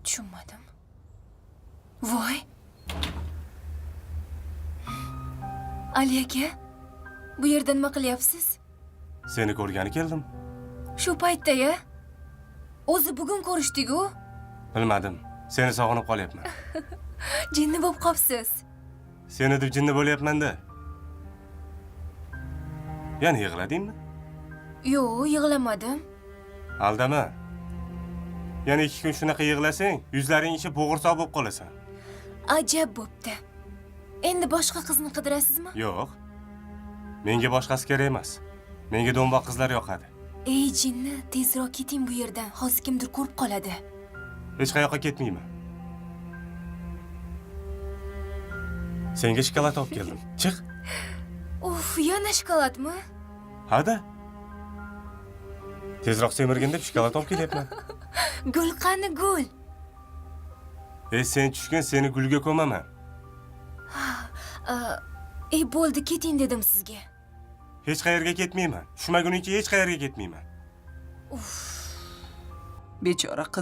Tushunmadim. Voy. Ali aka, bu yerda nima qilyapsiz? Seni ko'rgani keldim. Shu paytda-ya? O'zi bugun ko'rishdik-u. Bilmadim. Seni sog'inib qolyapman. Jinni bo'lib qopsiz. Seni deb jinni bo'lyapman-da. Yana yig'ladingmi? Yo'q, yig'lamadim. Aldama. Yana 2 kun shunaqa yig'lasang, yuzlaring ichi bo'g'irsoq bo'lib qolasan. Ajab bo'pti. Endi boshqa qizni qidirasizmi? Yo'q. Menga boshqasi kerak emas. Menga do'mboq qizlar yoqadi. Ey jinni, tezroq keting bu yerdan. Hozir kimdir ko'rib qoladi. Hech qayoqqa ketmayman. Senga shokolad olib keldim. Chiq. Uf, yana shokoladmi? Hada. Tezroq semirgin deb shokolad olib kelyapman. Gul qani, gul? Ey sen tushgin, seni gulga ko'maman. Ey bo'ldi, keting dedim sizga. Hech qayerga ketmayman. Tushmaguningcha hech qayerga ketmayman. Bechora qiz.